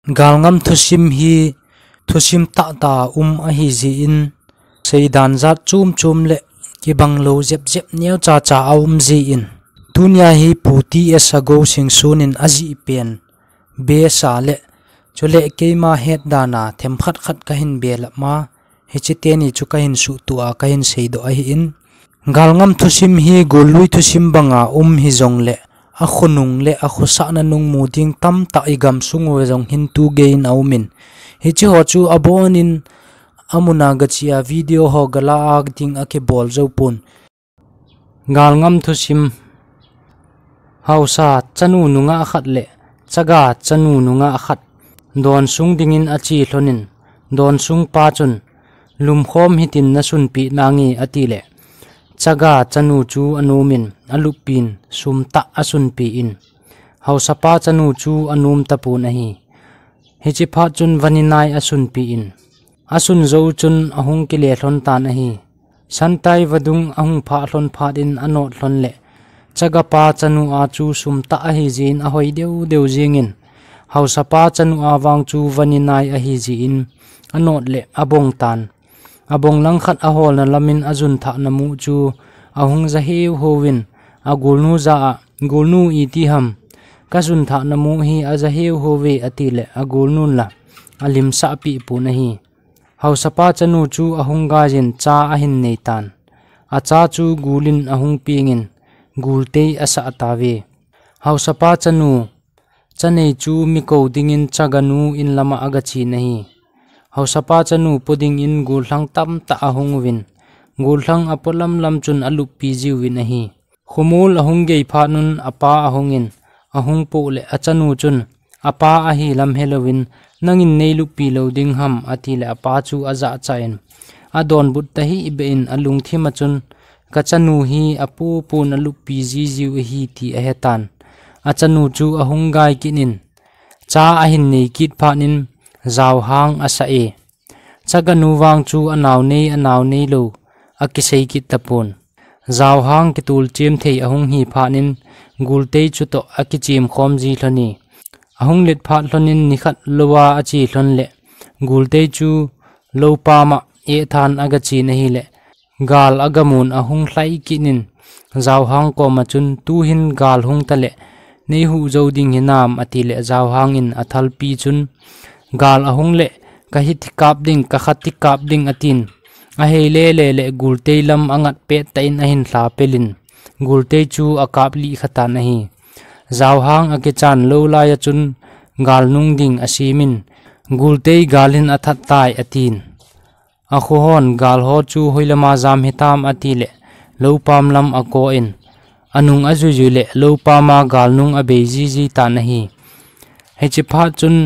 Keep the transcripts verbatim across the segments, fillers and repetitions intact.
Galngam thusim hi thusim tahtah a um ahi jeh in, seidan jat chom chom le kibang lou jep jep neo cha cha a um jeh in, tunia hi Pu T S Agou Singson in ajih pen be sa le, chule keima het dan a themkhat khat kahin belap ma, hiche teni chu kahin suhtuh a kahin seidoh ahi in. Galngam thusim hi gollui thusim banga um hijongle, akhonung le akhosahna nung mu ding tamtah igamsung uva jong hin tu gei in aum in. Hiche ho chu abonin amun a gache a video ho gala a ding akibol jou pon. Galngam thusim. Haosa chanu nungah khat le chaga chanu nungah khat donsung dingin ache lhonin, donsung pa chun, "Lumkhom hitin nasunpeh nange," atile, chaga chanu chu anomin, aluppin, sum tah asunpeh in, haosapa chanu chu anom tapon ahi. Hiche phat chun vaninai asunpeh in, asun jou chun ahung kile lhon tan ahi. Santai vadung ahung phah lhon phat in anot lhon le, chagapa chanu a chu sum tah ahi jeh in ahoi deu deu jeng in, haosapa chanu a vang chu vaninai ahi jeh in anot le abong tan. Abong langkhat aholna lamin ajun thahna mu chu ahung ja heu houvin, agolnu jah a, "Golnu, iti ham, kajun thahna mu hi aja heu houve," atile, agolnun la alimsah peh pon ahi. Haosapa chanu chu ahung gaiyin cha ahin nei tan. Acha chu gul in ahung pengin, gultei asah tauve. Haosapa chanu, chanei chu mi kou dingin chaganu in lama agachen ahi. Haosapa chanu po dingin gollhang tamtah ahung uvin, gollhang apo lam lam chun aluppi jiuvin ahi. Khomol ahung gei phat un apa ahungin, ahung poh le achanu chun, apa ahi lam helouvin, "Nangin nei luppi lou ding ham?" atile apa chu ajahcha in, adonbut tahih beh in alungthim a chun, "Kachanu hi apu pun aluppi jijiu ahi," ti ahetan. Achanu chu ahung gai kit in, cha ahin nei kit phat in, jaohang asah e. Chaganu vang chu anao nei, anao nei lou akisei kit tapon. Jaohang kitulchem thei ahung hi phat in, gultei chutoh akichem khom ji lhon e. Ahung let phat lhon in nikhat lou a ache lhon le, gultei chu lou pam a ethan agachen ahile, gal agamun ahung lhai kit in, jaohang koma chun, "Tuhin gal hung tale, nei huh jou ding hinam?" atile, jaohang in athalpi chun, "Gal ahung le, kahi ti kap ding, kakha ti kap ding," atin. Ahei lele le gultei lam angat pettah in ahin lhapel in, gultei chu akap lih khatan ahi. Jaohang akichan lou lai a chun, galnung ding asem in, "Gultei gal in athat tai," atin. Akhohon, "Gal ho chu hoilama jam hitam?" atile, lou pam lam akou in, anung ajui jui le, lou pam a galnung abei jiji tan ahi. Hiche phat chun,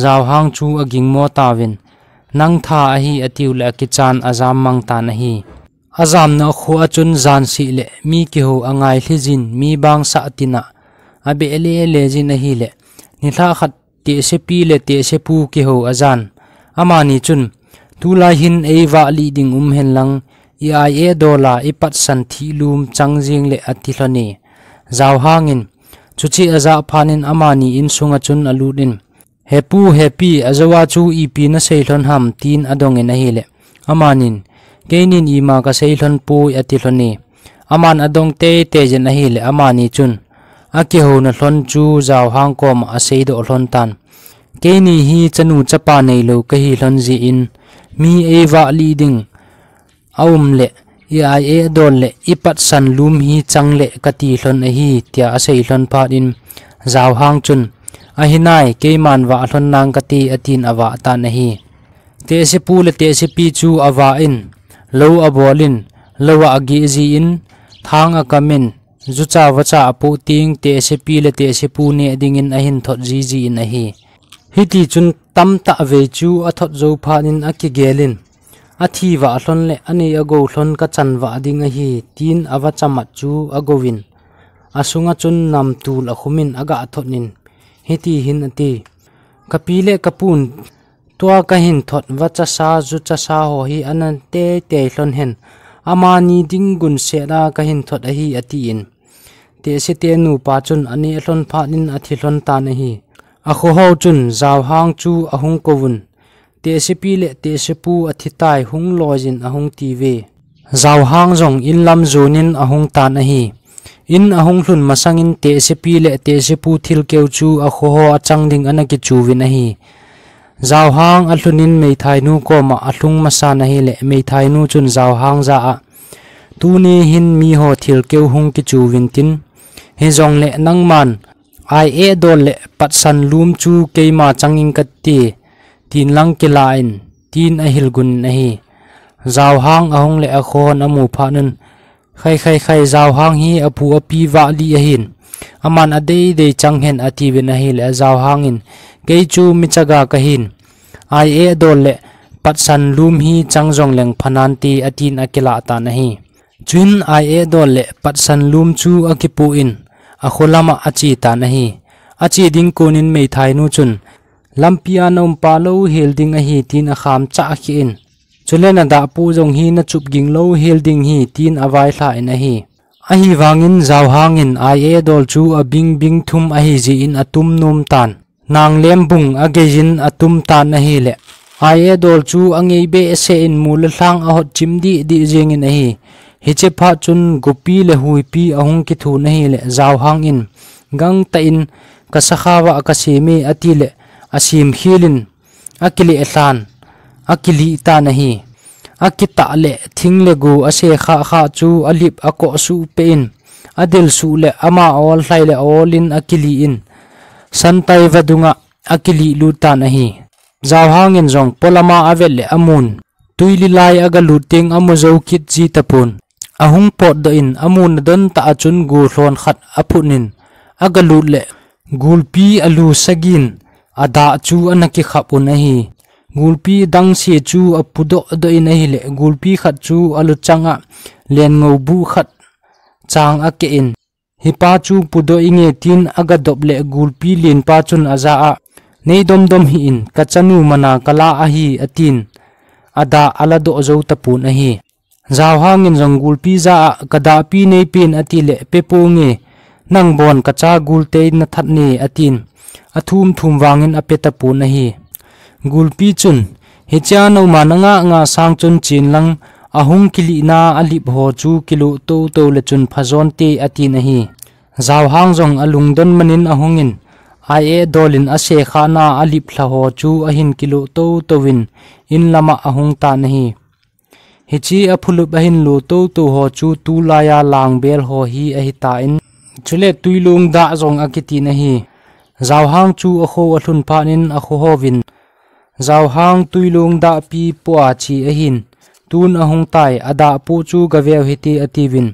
jaohang chu agingmo tauvin, "Nang tha ahi," atiu le, akichan ajam mang tan ahi. Ajamna kho a chun jan sih le, mi kihou angai lhi jin, mi bang sah tin a, abeh lele jin ahile, nilhah khat tehsepi le tehsepu kihou ajan. Amani chun, "Tulai hin eivah lih ding um hen lang, i-ai edol a ipatsan thih lum chang jing le," ati lhon e. Jaohang in, chuche ajah phat in amani insung a chun alut in, "He pu, he pi, ajou a chu ipi nasei lhon ham?" tin adong in ahile, amanin, "Keinin ima kasei lhon poi," ati lhon e. Aman adong teitei jin ahile, amani chun akihouna lhon chu jaohang koma aseidoh lhon tan. "Keini hi chanu chapa neilou kahi lhon jeh in, mi eivah lih ding aum le, i-ai edol le, ipatsan lum hi chang le kati lhon ahi," tia asei lhon phat in, jaohang chun, "Ahinai, keiman vah lhon nang kati," atin avah tan ahi. Tehsepu le tehsepi chu avah in, lou abol in, lou a ageh jin, thang akam in, jucha vacha apoh teng, tehsepi le tehsepu neh dingin ahin thot jiji in ahi. Hiti chun tamtah vei chu athot jou phat in akigel in, "Athi vah lhon le anei agou lhon kachan vah ding ahi," tin avacha mat chu agouvin, asunga chun namtul akhum in agah thot in, hiti hin ati, "Kapi le kapun, tua kahin thot vacha sa, jucha sa ho hi ana teitei lhon hen, amani ding gunset a kahin thot ahi," atin. Tehse te nupa chun aneh lhon phat in athi lhon tan ahi. Akhoho chun Zauhang chu ahung kouvun, "Tehsepi le tehsepu athitai, hung loijin," ahung tiuve. Zauhang jong inlam jonin ahung tan ahi. In ahung lhun masangin tehsepi le tehsepu thilkeu chu akhoho achang ding ana kichuvin ahi. Zauhang alhunin meithainu koma alhung masan ahile meithainu chun Zauhang jah a, "Tuni hin miho thilkeu hung kichuvin tin, hijongle nangman ai-eh dol le patsan lum chu keima chang ing kati, tin lang kilah in," tin ahilgun in ahi. Zauhang ahung le akhon amu phat un, "Khai, khai, khai, Zauhang hi apu api vah lih ahin, aman adeidei chang hen," atiuvin ahile Zauhang in, "Kei chu michaga kahin, ai-eh dol le patsan lum hi chang jongleng phanante," atin akilah tan ahi. Chuin ai-eh dol le patsan lum chu akipuh in akho lama ache tan ahi. Ache ding konin meithainu chun, "Lampia naumpa lou hel ding ahi," tin akham chah kheh in, "Chule nadahpu jong hi nachup ging lou hel ding hi," tin availha in ahi. Ahivangin Zauhang in ai-eh dol chu abing bing thum ahijeh in atum nom tan. Nanglem bung ageijin atum tan ahile, ai-eh dol chu angei behseh in mol le lhang ahot chim dih dih jengin ahi. Hiche phat chun gopi le huipi ahung kithun ahile, Zauhang in, "Gangtah in kasakha vah kasem e," atile, asem khel in akileh lhan, akilih tan ahi. Akitah le thing le go ase khah khah chu alip akoh suh peh in, adel suh le ama aol lhai le aol in akilih in, santai vadunga akilih lut tan ahi. Zauhang in jong polama avet le amun, tuili lai agalut teng amu jou kit ji tapon. Ahung potdoh in amun adon tah a chun go lhon khat aphut in, agalut le gulpi alu sagin adah chu ana kikhap un ahi. Gulpi dangse chu apudoh doh in ahile, gulpi khat chu aluchang a lenngou buh khat chang akeh in, "Hipa chu pudoh inge," tin agadop le gulpi lenpa chun ajah a, "Nei domdom hih in, kachanu mana kala ahi," atin, adah aladoh jou tapon ahi. Zauhang in jong gulpi jah a, "Kadahpi neipen," atile, "Peponge, nang bon kacha gul tei nathat ne," atin, athum thum vangin ape tapon ahi. Gulpi chun, "Hichea nauma nanga nga sang chun chen lang, ahung kilihna alip ho chu kiloh toto le chun phajon te," atin ahi. Zauhang jong alungdon manin ahungin, ai-eh dol in ase khahna alip lha ho chu ahin kiloh toto in, in lama ahung tan ahi. Hiche aphulup ahin loh toto ho chu tulaiya langbel ho hi ahitan, chule tuilung dah jong akitin ahi. Zauhang chu akho alhun phat in akhoho vin, "Zauhang tuilung dahpi poh a che ahin, tun ahung tai, adahpu chu gaveu hite," atiuvin,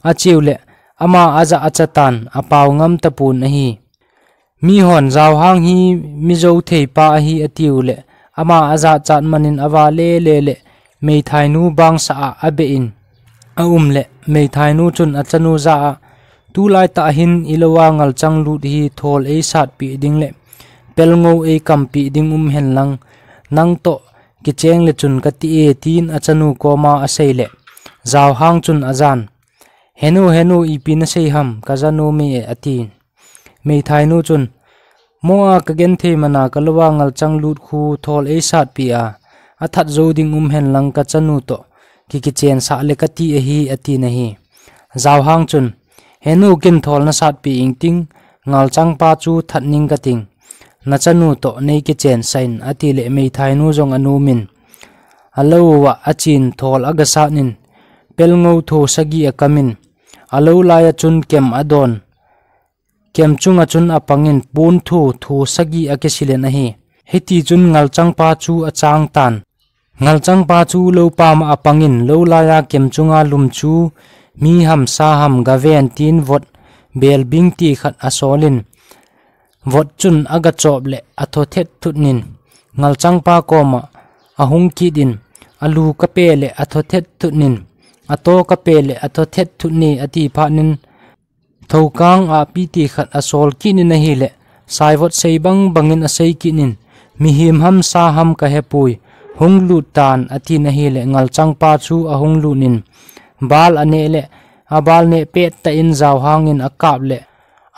acheu le ama ajah achatan, apao ngam tapon ahi. Mihon Zauhang hi mijou theipa ahi atiu le, ama ajahchat manin ava lele le, meithainu bangsa a abeh in aum le, meithainu chun achanu jah a, "Tulai tah hin iloua ngalchang lut hi thol eisatpeh ding le pelngou eikampeh ding um hen lang, nang toh kicheng le chun kati e," tin achanu koma asei le, Zauhang chun ajan, "Henu, henu, ipi nasei ham, kaja nom e," atin. Meithainu chun, "Moa kagenthei mana kaloua ngalchang lut khu thol eisatpeh a, athat jou ding um hen lang kachanu toh kikichensah le kati ahi," atin ahi. Zauhang chun, "Henu, kin thol nasatpeh ingting, ngalchangpa chu that ning kating, nachanu toh neikichensah in," atile meithainu jong anom in, alou a achen thol agasat in, pelngou tho sagi akam in, alou laiya chun kem adon, kem chunga chun apangin pon tho tho sagi akisilen ahi. Hitichun ngalchangpa chu achang tan. Ngalchangpa chu lou pama apangin lou laiya kem chunga lum chu mi ham sa ham gaven tin vot belbing ti khat asolin, vot chun agachop le athothet thut in, ngalchangpa koma ahung kit in, "Alu kape le athothet thut in, ato kape le athothet thut e," ati phat in, thokang ahpi ti khat asol kit in ahile, saivot sei bang bangin asei kit in, "Mihem ham sa ham kahepoi, hung lut tan," atin ahile, ngalchangpa chu ahung lut in, bal aneh le, abal neh pettah in Zauhang in akap le,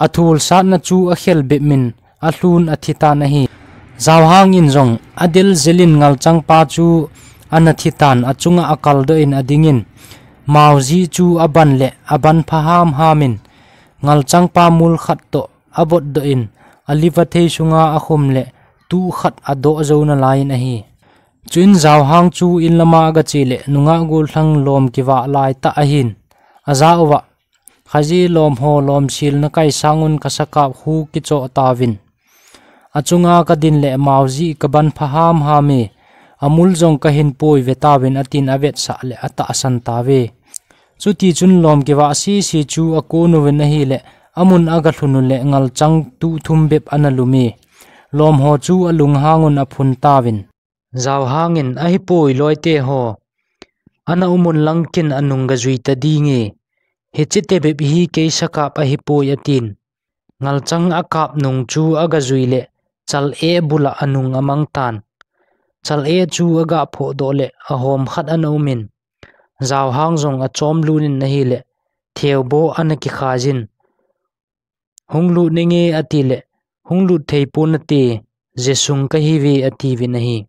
athulsatna chu akhel bep in, alhun athi tan ahi. Jauhang in jong adel jel in ngalchangpa chu ana thi tan, achunga akaldoh in ading in, maoji chu aban le aban pha hamham in, ngalchangpa mul khat toh avotdoh in, aliva thei sunga akhum le tuh khat adoh jou nalai in ahi. Chuin Jauhang chu in lama agache le nungah gollhang lom kivah lai tah ahin, ajah uva, Khaji lom ho lom silna kai sangun kasakap khu kichoh tauvin, achunga kadin le maoji kaban pha hamham e, amul jong kahin pui ve tauvin, atin avetsah le atahsan tauve. Chutichun lom kivah sisi chu akon uvin ahile, amun agalhun u le ngalchang tuh thum bep ana lum e, lom ho chu alunghang un aphun tauvin. Jauhang in, ahipoi loite ho, ana um un lang kin anung gajui ta ding e, hiche tebep hi kei sakap ahipoi, atin. Ngalchang akap nung chu agajui le, chal-e bula anung amang tan. Chal-e chu agaphoh doh le, ahom khat ana um in, Jauhang jong achom lut in ahile, theubo ana kikhai jin. Hung lut ning e, ati le, hung lut thei pon nate, jesung kahi ve, ati uvin ahi.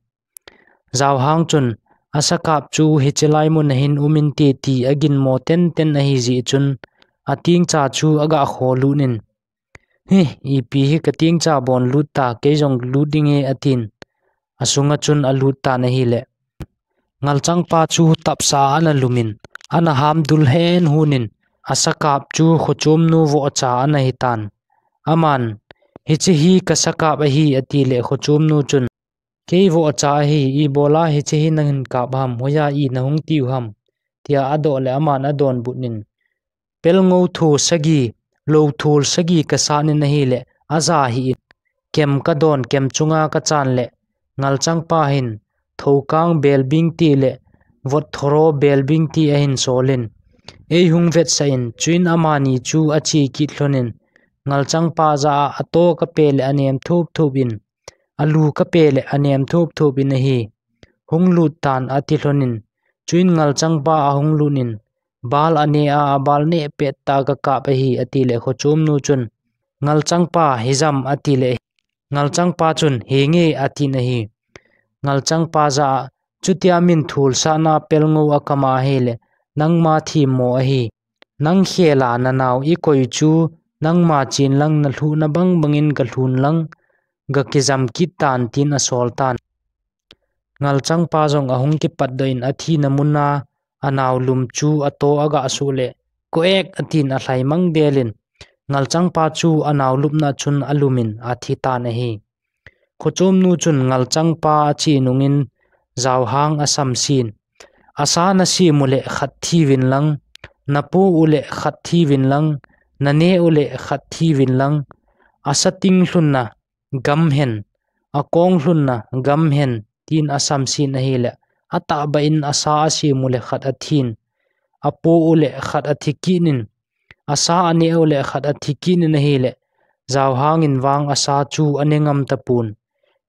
Jauhang chun, asakap chu hiche lai mun ahin um inte ti aginmo tenten ahi jeh chun, atingcha chu agakho lut in, Hi, ipi hi katingcha bon lut ta, kei jong lut ding e, atin. Asunga chun alut tan ahile, ngalchangpa chu tapsa ana lum in, ana ham dul hen hun in, asakap chu Khochomnu vohcha ana hi tan. Aman, hiche hi kasakap ahi, ati le Khochomnu chun, kei vohcha ahi, ibola hiche hi nahin kap ham, hoiya i nahung tiu ham, tia adoh le aman adonbut in, pelngou thul sagi, lou thul sagi kasat in ahile, aja hih in, kem kadon, kem chunga kachan le, ngalchangpa hin, thokang belbing ti le, vot thoro belbing ti ahin sol in, eihung vetsah in, chuin amani chu ache kit lhon in, ngalchangpa jah a ato kape le anem thup thup in, alu kape le anem thup thup in ahi. Hung lut tan, ati lhon in, chuin ngalchangpa ahung lut in, bal ane a, abal neh pet tah a kakap ahi, ati le Khochomnu chun, ngalchangpa hijam, ati le, ngalchangpa chun, henge, atin ahi. Ngalchangpa jah a, chutia min thul satna pelngou akam a ahile, nangma themmo ahi. Nang khel a nanao ikoi chu, nangma chen lang nalhuhna bang bangin galhun lang, gakijam kit tan, tin asol tan. Ngalchangpa jong ahung kipatdoh in athina mun a anao lum chu ato agasuh le, koek, atin alhai mang del in, ngalchangpa chu anao lupna chun alum in athi tan ahi. Khochomnu chun ngalchangpa ache nung in Jauhang asamsen. Asa nasem u le khat thi uvin lang, napo u le khat thi uvin lang, naneh u le khat thi uvin lang, asa ting lhunna gam hen, akong lhunna gam hen, tin asamsen ahile, atahbeh in asa asem u le khat athin, apo u le khat athi kit in, asa aneh u le khat athi kit in ahile, Jauhang in vang asa chu ane ngam tapon.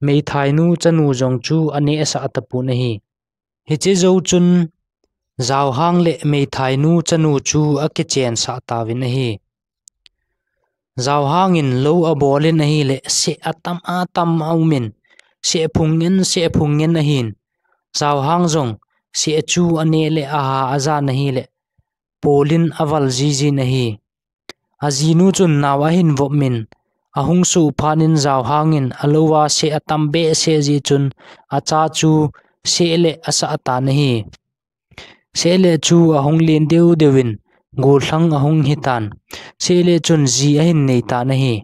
Meithainu chanu jong chu anehsah tapon ahi. Hiche jou chun Jauhang le meithainu chanu chu akichensah tauvin ahi. Jauhang in lou abol in ahile, seh atam atam aum in, seh phung ngen, seh phung ngen ahin. Jauhang jong seh chu aneh le aha ajan ahile, pol in aval jiji in ahi. Ajinu chun nao ahin vop in, ahung suh phat in Jauhang in alou a seh atam behseh jeh chun acha chu seh le asah tan ahi. Seh le chu ahung len deu deu in, gollhang ahung hi tan. Seh le chun ji ahin nei tan ahi.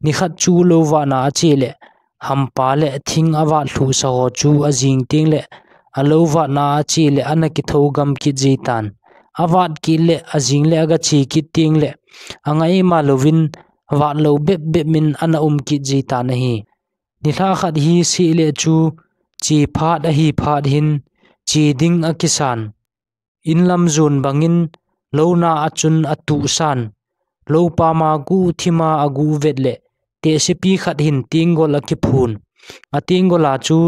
Nikhat chu lou vatna ache le, hampa le thing avat lhuhsa ho chu ajing teng le, alou vatna ache le ana kitho gam kit ji tan. Avat kit le, ajing le agache kit teng le, angaima louvin vat lou bep bep in ana um kit ji tan ahi. Nilhah khat hi seh le chu che phat ahi phat hin, che ding akisan. In lam jon bangin lou na a chun atuhsan. Lou pam a guh thim a aguh vet le, tehsepi khat hin tenggol akiphun. Atenggol a chu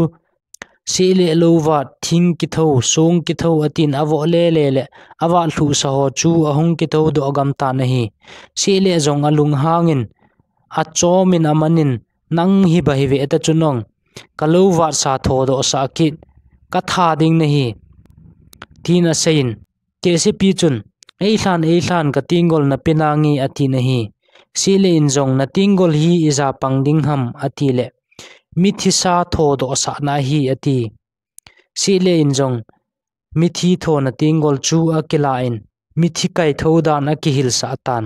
seh le lou vat, thing kitho, song kitho atin avoh lele le, avat lhuhsa ho chu ahung kitho doh gam tan ahi. Seh le jong alunghang in, achom in aman in, nang hi ba hi ve ta chu nong, ka lo vat sa tho do sa kit, ka tha ding na hi, tin a seiyin. Kehsepi chun, "Ei lhan, ei lhan, ka tinggol na pe nange," a ti na hi. Sihle in jong, "Na tinggol hi ija pang ding ham," a ti le, "Mithi sa tho do sa na hi," a ti. Sihle in jong, mithi tho na tinggol chu a kila in, mithi kai tho dan a kihil sa tan.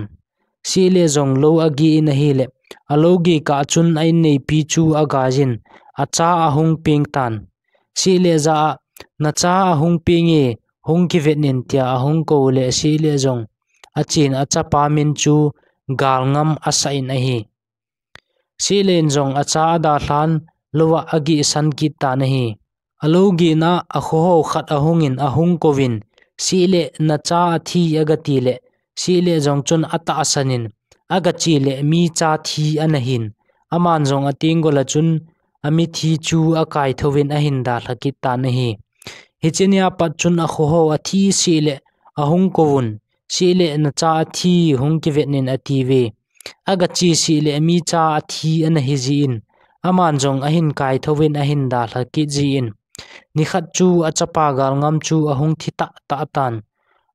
Sihle jong lo a gi in a hi le, a lo gi ka chun a in neipi chu a ga jin, a cha a hung ping tan. Sihle ja a, "Na cha a hung ping e, hung kivet in," tia a hung ko le Sihle jong, a chin a chapa min chu Galngam a sa in a hi. Sihle in jong a cha a dalhan lo a a gi san kit tan a hi. A lo gi na a khoho khat a hung in a hung ko vin, "Sihle na cha a thi," a ga ti le, Sihle jong chun a ta a san in, a ga chi le mi cha thi a na hin. Aman jong a tinggol a chun a mithi chu a kai tho vin a hin dalha kit tan a hi. Hiche nia pat chun a khoho a thi Sihle a hung ko vun, "Sihle na cha a thi, hung kivet in," a ti ve. A ga chi Sihle mi cha a thi a na hi ji in, aman jong a hin kai tho vin a hin dalha kit ji in. Nikhat chu a chapa Galngam chu a hung thi ta ta tan.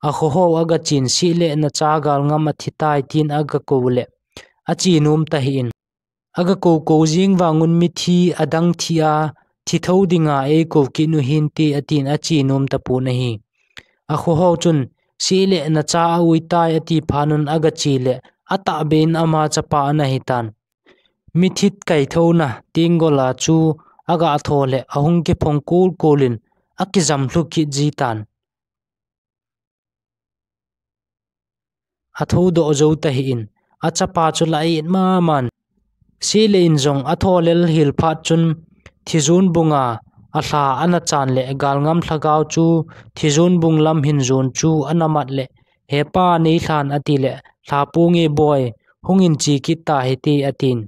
A khoho a ga chin Sihle na cha Galngam a thi tai tin a ga ko le, a chi nom ta hi in. A ga ko ko jing vangun mithi a dang thi a, "Thi tho dinga ei ko kit nu hin," ti a tin a chi nom ta pon a hi. A khoho chun, "Sihle na cha a ui tai," a ti phat un a ga chi le, a ta be in ama chapa a na hi tan. Mithi kai tho na tinggol a chu a ga tho le, a hung kiphong kul kul in, a kijam lhu kit ji tan. A tho do jo ta hi in, a chapa chu la it ma man. Sihle in jong a tho lel hil phat chun, thijun bunga a lha a na chan le Galngam lhagao chu thijun bung lam hin jun chu a na mat le, "He pa, nei lhan," a ti le, "Lha pung e boi, hung in chi kit ta hi," ti a tin.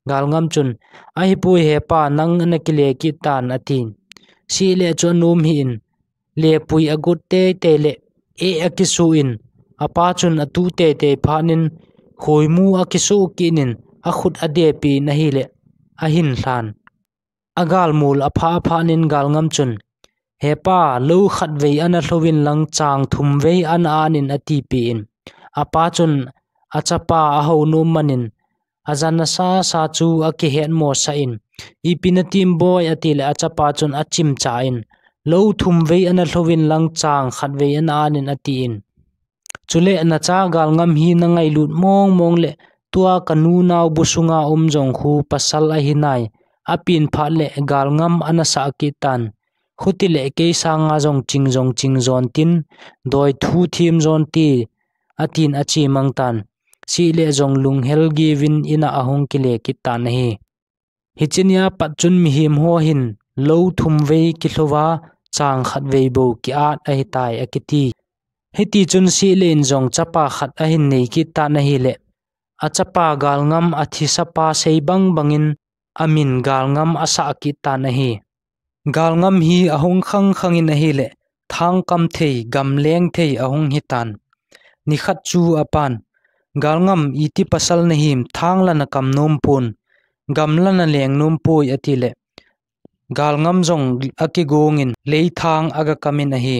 Galngam chun, "A hi pui he pa, nang na kile kit tan," a tin. Sihle chu a nom hi in, le pui a gut tei tei le, e a kisu in, a pa chun a tu tei tei phat in, khuimu a kisu kit in, a khut a depi in a hi le, a hin lhan. A galmul a pha a phat in Galngam chun, "He pa, lo khat vei a na lho vin lang chang thum vei a na an in," a ti pi in. A pa chun a chapa a ho nom man in, a jan a sa sa chu a kihet mo sa in, "Ipi na tim boi," a ti le a chapa chun a chim cha in, "Lo thum vei a na lho vin lang chang khat vei a na an in," a ti in. "Chule na cha Galngam hi na ngailut mong mong le, tua ka nu nau bu sunga um jong khu pasal a hi nai, a pin phat le Galngam a na sa kit tan. Khuti le kei sanga jong ching jong ching jon tin, doi thu thim jon ti," a tin a chi mang tan. Sihle jong lunghel givin ina a hung kile kit tan a hi. Hiche nia pat chun mihem ho hin lo thum vei kilhova chang khat vei bou ki-at ahitai akiti. Hiti chun Sihle in jong chapa khat ahin nei kit tan ahile, a chapa Galngam a thisa pa sei bang bangin amin Galngam asah kit tan ahi. Galngam hi ahung khang khangin ahile, thangkam thei, gamleng thei ahung hitan. Nikhat chu apan, "Galngam, iti pasal nahim, thang la nakam nom pon, gam la naleng nom poi," atile, Galngam jong akigongin leithang agakamin ahi.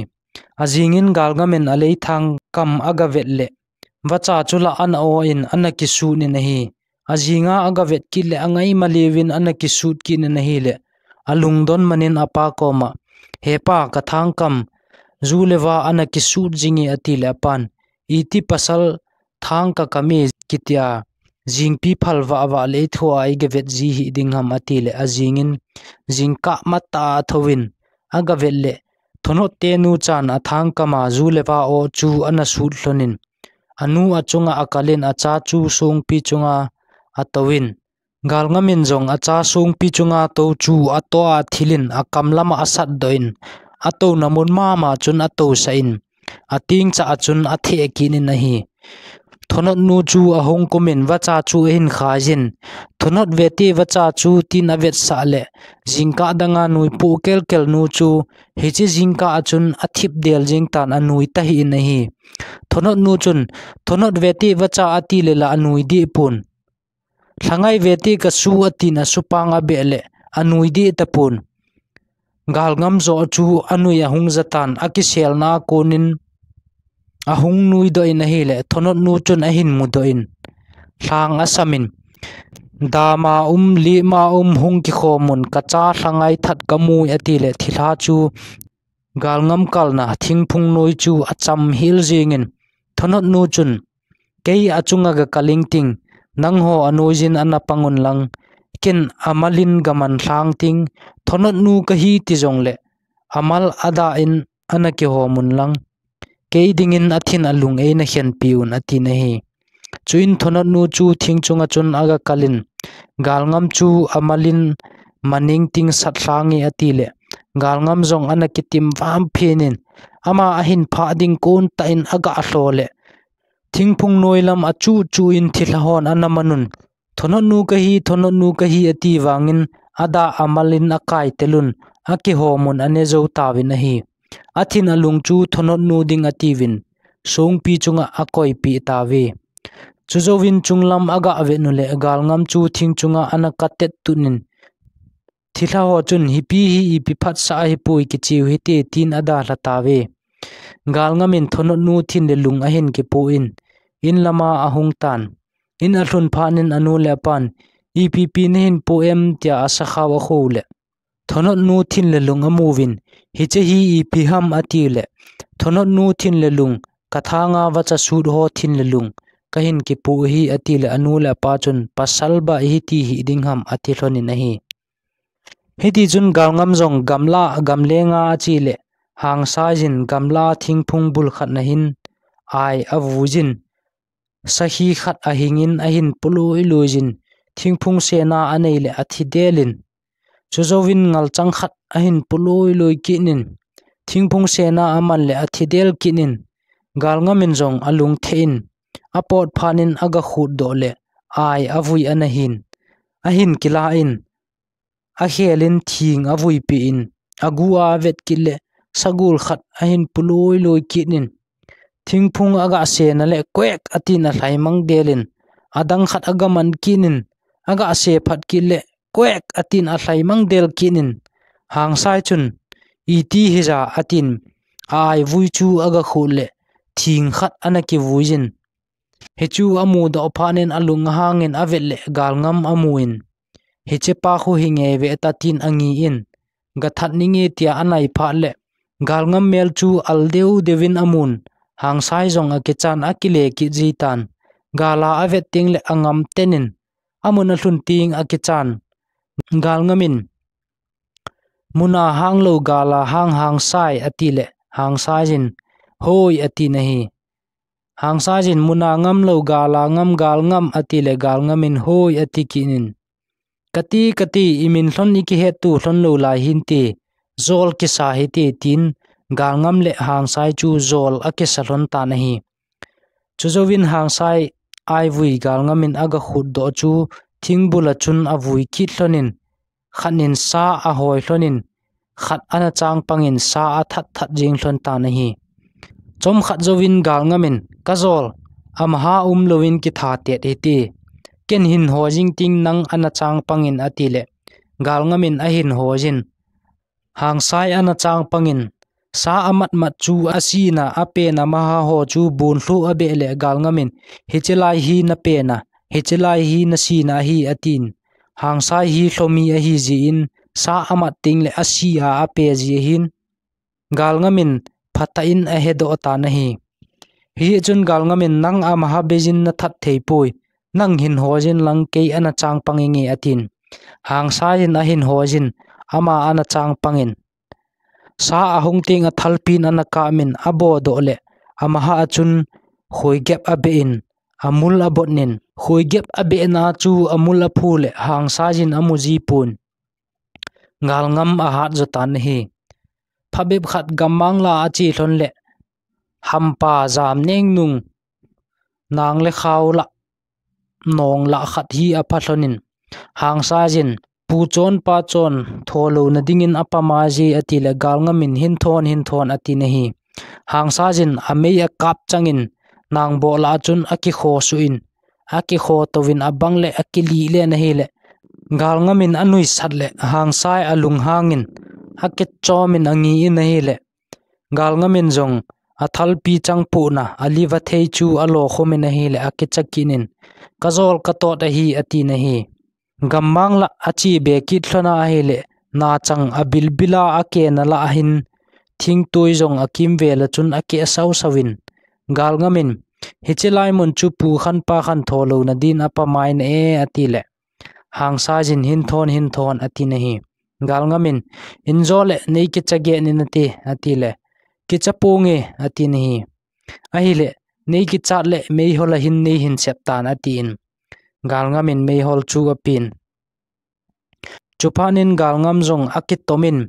Ajingin Galngam in aleithang kam agavet le, vacha chu la ana o in ana kisut in ahi. Ajinga agavet kit le angaima leuvin ana kisut kit in ahile, alungdon manin apa koma, "He pa, ka thangkam ju le va ana kisut jinge," atile apan, "Iti pasal thang kakam e kitia, jingpi phal vah vah le ithoa igavet ji hih ding ham," atile ajingin jingkah matah a athouvin agavet le, Thonot tenu chan athangkama ju le va o chu ana sut lhonin, anu achunga akalin acha chu songpi chunga atouvin, Galngam in jong acha songpi chunga tou chu atoa athilin akam lama asatdoh in, atouna mun mama chun atousah in, atingcha a chun atheh kit in ahi. Thonot nu chu ahung kumin vacha chu ahin khaijin, "Thonot vete vacha chu," tin avetsah le, jingkah danga nui poh kelkel nu chu, hiche jingkah a chun athip del jing tan anui tahih in ahi. Thonot nu chun, "Thonot vete vacha," atile la anui deh pon. Lhangai ve ti ka su atin a supang a beh le a nui di tapon. Galngam jo chu a nui a hung jatan a kiselna a konin a hung nui doh in ahile Thonotnu chun a hin mu doh in lhang a samin, dama um, lima um hung kikhomun ka cha lhangai that ka mui ati le thilha chu galngam kalna thingphung noi chu a cham hil jingin Thonotnu chun, kei a chunga ga kaling ting, nangho a noi jin ana pangun lang, ken a malin ga man lhang ting, Thonotnu ka hi ti jong le, a mal a da in ana kihomun lang. Kei dingin a thin a lung eina khenpi un ati na hi. Chuin Thonotnu chu thing chunga chun a ga kalin, galngam chu a malin maning ting sat lhangi ati le, galngam jong ana kitim vam phinin, ama a hin phah ding kon ta in a ga hlo le, thingphung noi lam a chu chu in thilha hon ana manun, Thonotnu ka hi, Thonotnu ka hi ati vangin a da a malin a kai telun, a kihomun a ne jo tavin ahi. A thin a lung chu Thonotnu ding ati vin, songpi chunga a koipi tave. Chu jouvin chunglam a ga ve nu le galngam chu thing chunga ana ka tet tunin, thilha ho chun hipi hi ipi phat sa ahi pui kichiu hi te tin a da hla tave. Galngam in Thonotnu thin le lung a hin kipu in, in lama a hung tan. In a hlun phanin a nu le a pan, ipi pi na hin pu em tia a sakhau a khou le. Thonotnu thin le lung a muvin, hiche hi ipi ham ati le. Thonotnu thin le lung, ka thanga vacha sut ho thin le lung, ka hin kipu hi ati le a nu le a pa chun pasal ba hi ti hi ding ham ati hlonin ahi. Hiti chun galngam jong gamla, gamlenga a chi le, hangsa jin gamla thingphung bul khat na hin, ai a vu jin, sakhi khat a hingin a hin pului lui jin, thingphung sena a nei le a thi delin. Chu jouvin ngalchang khat a hin pului lui kinin, thingphung sena a man le a thi del kinin, galngam in jong a lung thein, a pot phanin a ga khut doh le, ai a vui ana hin. A hin kila in, a khelin thing a vuipi in, a gu a vet kit le, sagul khat a hin pului lui kinin, thingphung a ga sena le, kuek atin a hlaimang delin, a dang khat a ga man kinin, a ga se phat kit le, kuek atin a hlaimang del kinin, hangsai chun, iti hija atin, a ai vui chu a ga khut le, thing khat ana kivui jin. Hichu a mu doh phanin a lung a hangin a vet le galngam a mu in, hiche pa khu hi nge ve ta tin a ngi in, ga that ninge tia a nai phat le, galngam mel chu al deu deuvin a mun, hangsai jong a kichan a kile kit ji tan, gala a vet ting le a ngam tenin, a mun a hlun ting a kichan. Galngam in, muna hang lo gala hang hangsai ati le, hangsai jin, hoi ati na hi. Hangsai jin muna ngam lo gala ngam galngam ati le galngam in hoi ati kinin. Kati, kati, i min hlon i kihet tu hlon lo lai hin ti, jol kisa hi ti tin, galngam le hangsai chu jol a kisa hlon tan ahi. Chu jouvin hangsai ai vui galngam in a ga khut doh chu thingbul a chun a vui kit hlonin, khat nin sa a hoi hlonin, khat ana chang pangin sa a that that jing hlon tan ahi. Chom khat jouvin galngam in, ka jol, amaha um louvin kitha tet hi ti. Ken hin ho jing ting nang ana chang pangin ati le, galngam in a hin ho jin. Hangsai ana chang pangin, sa a mat mat chu a sina a pen amaha ho chu bun hlu a beh le galngam in, hiche lai hi na pena, hiche lai hi na sina hi atin. Hangsai hi hlomi ahi jin, sa a mat ting le a si a a pe ji ahin. Galngam in phatah in a he doh tan ahi. Hichun galngam in nang amaha beijin na that thei pui, nang hin ho jin lang kei ana chang pang inge atin. Hangsai in a hin ho jin, ama ana chang pangin. Sa a hung ting a thalpin ana kamin a bo doh le, amaha a chun khuigep a bein, a mul a botnin. Khuigep a behna chu a mul a phu le, hangsai in a mu ji pun. Galngam a hat jo tan ahi. Phabep khat gammang la a chi hlon le, hampa jam neng nung, nang le khau la, nong la khat hi a pha hlonin. Hangsai in, pu chon pa chon, tho lo na dingin a pama ji ati le galngam in hin thon, hin thon ati na hi. Hangsai in, a mei a kap changin, nang bo la chun a kikho suin, akikhotouvin abang le akilih le ahile, Galngam in anuisat le Hangsai alunghangin akichomin angi in ahile, Galngam in jong athalpi changpuhna aliva thei chu alokhumin ahile akicha kit in, "Kajol katot ahi," atin ahi. Gammang lah ache be kit lhona ahile, nachang abilbila akena lah ahin, thingtui jong akimvel a chun akeh sausauvin, Galngam in, "Hiche lai mun chu pu khan pa khan tho louna din apamai na e," atile, Hangsai jin, "Hin thon, hin thon," atin ahi. Galngam in, "Injo le nei kicha geh in ati," atile, "Kicha ponge," atin ahi. Ahile, "Nei kichat le meihol a hin nei hin sep tan," atin. Galngam in meihol chu apen. Chuphat in Galngam jong akitomin,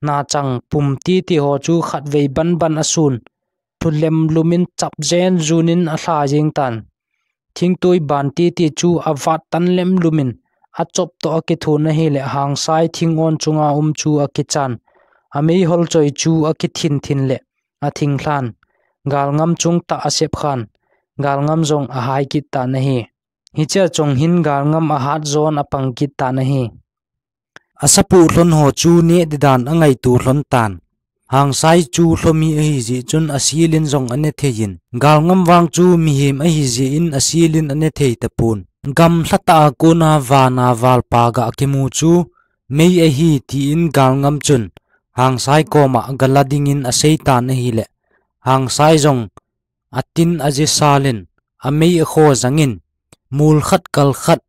nachang pum titi ho chu khatvei banban asun, thu lemlumin chap jen junin alha jeng tan. Thingtui ban titi chu avat tan lemlumin, achop toh akithun ahile Hangsai thingon chunga um chu akichan, ameihol choi chu akithin thin le athing lhan. Galngam chung tah asep khan, Galngam jong ahai kit tan ahi. Hichea chun hin Galngam ahat jon apang kit tan ahi. Asapu lhon ho chu neh didan angaito lhon tan. Hangsai chu lhomi ahi jeh chun asilin jong ane thei in, Galngam vang chu mihem ahi jeh in asilin ane thei tapon. Gamlha tah a kona vana valpa ga kimu chu mei ahi, tin Galngam chun Hangsai koma gala dingin asei tan ahile, Hangsai jong atin ajisalin, amei akho jangin, "Mul khat kal khat,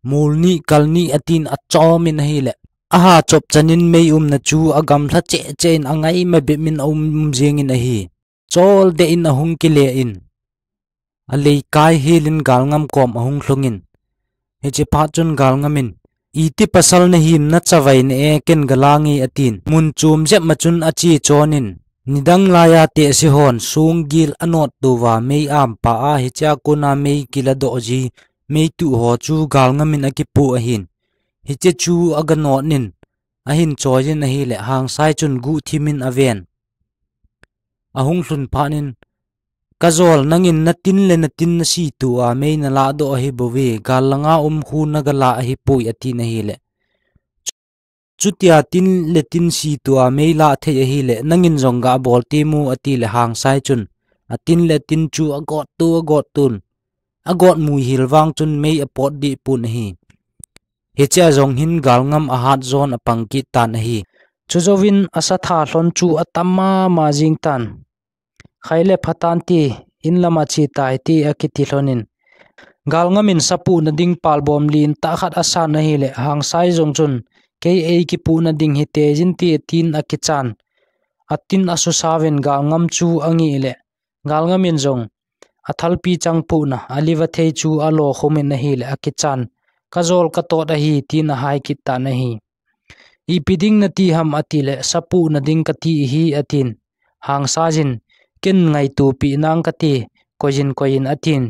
mul ni kal ni," atin achomin ahile, aha chop chanin mei umna chu agamlha cheh cheh in angaima bep in aum jengin ahi. Chol deh in ahung kile in, alei kai helin Galngam kom ahung lhungin, hiche phat chun Galngam in, "Iti pasal nahim, nachavai na e, ken gala nge," atin. Mun chom jep ma chun ache chonin, "Nidang laiya tehse hon songgil anot touva mei ampa a, hichea kona mei kiladoh ji, mei tuh ho chu Galngam in akipu ahin. Hiche chu aganot in, ahin choi in ahile, Hangsai chun guhthim in aven. Ahung lhun phat in, Kajol, nangin natin le natin nasi tua mei naladoh ahi bouve, gal langa um khu nagala ahipoi," atin ahile, "Chutia tin le tin si tua mei la thei ahile, nangin jong gabol temo," atile Hangsai chun, atin le tin chu agot tu agot tun, agot mui hil vang chun mei apot deh pon ahi. Hichea jong hin Galngam ahat jon apang kit tan ahi. Chujouvin asatha lhon chu atam mama jing tan. Khai le phatan ti, in lama che tai ti akiti lhonin. Galngam in sapuhna ding palbom lin tah khat asan ahile, Hangsai jong chun, "Kei ei kipuhna ding hite jin ti," tin akichan. Atin asusauvin Galngam chu angi le, Galngam in jong athalpi changpuhna aliva thei chu alokhumin ahile akichan. "Kajol katot ahi," tin ahai kit tan ahi. "Ipi ding nati ham?" atile, "Sapuhna ding kati ahi," atin. Hangsai jin, "Ken ngaito pi nang kati, koi jin koi in," atin.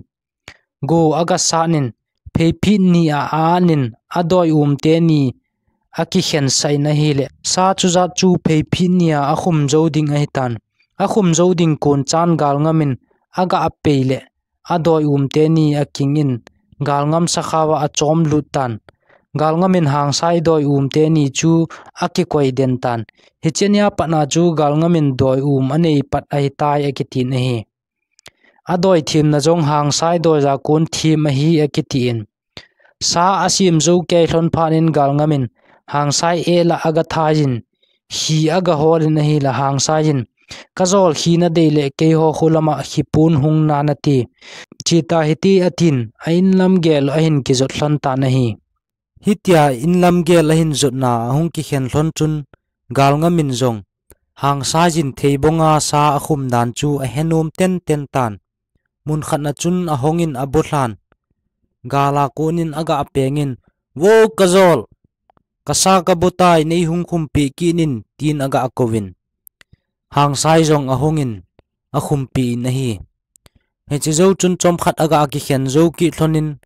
Go agasanin, pheiphit ni a anin, adoi umte ni akikhen sah in ahile, sa chujat chu pheiphit ni a akhum jou ding ahitan. Akhum jou ding kon chan Galngam in aga apei le, adoi umte ni akingin, Galngam sakhao a achom lut tan. Galngam in Hangsai doi umte ni chu akikoi den tan. Hiche nia patna chu Galngam in doi um anei pat ahitai akitin ahi. Adoi themna jong Hangsai doi ja kon them ahi akitin. Sa asem jou kei lhon phat in Galngam in Hangsai eh la agathai in, khi agaholin ahile Hangsai in, "Kajol, khi nadei le keiho khu lama khi pon hung nante. Che ta hite," atin, a inlam gel ahin kijot lhon tan ahi. Hitia inlam gel ahin jotna ahung kikhen lhon chun Galngam in jong Hangsai jin theibonga sa akhum dan chu ahenom tenten tan. Mun khatna chun ahongin abolhan. Gala konin aga apengin, "Vo Kajol, kasa kabo tai, nei hung khumpi kit in," tin aga akouvin. Hangsai jong ahongin akhumpi in ahi. Hiche jou chun chomkhat aga akikhen jou kit lhonin,